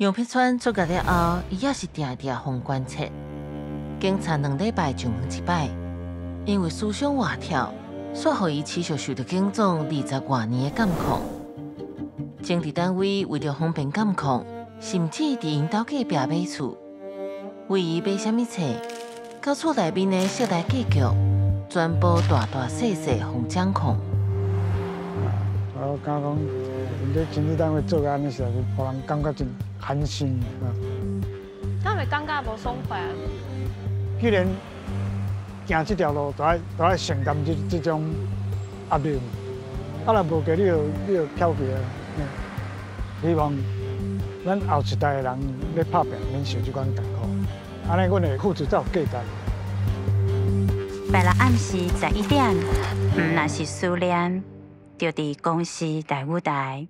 楊碧川出獄了後，伊也是定定予關切，警察2禮拜就問一擺，因為思想活跳，煞予伊持續受著警總20外年的監控。情治單位為著方便監控，甚至佇𪜶兜隔壁買厝，為伊買啥物冊，到厝內面的室內格局，全部大大細細予掌控。我感覺講，𪜶這情治單位做按呢，實在是予人感覺真寒心啊！敢會感覺無爽快啊？既然行這條路，就愛承擔這種壓力。啊，若無計，你就翹起啊！希望咱後一代的人咧拍拚，免受這款艱苦，按呢，阮的付出才有價值。拜六暗時11點，毋若是思念，就佇公視大舞台。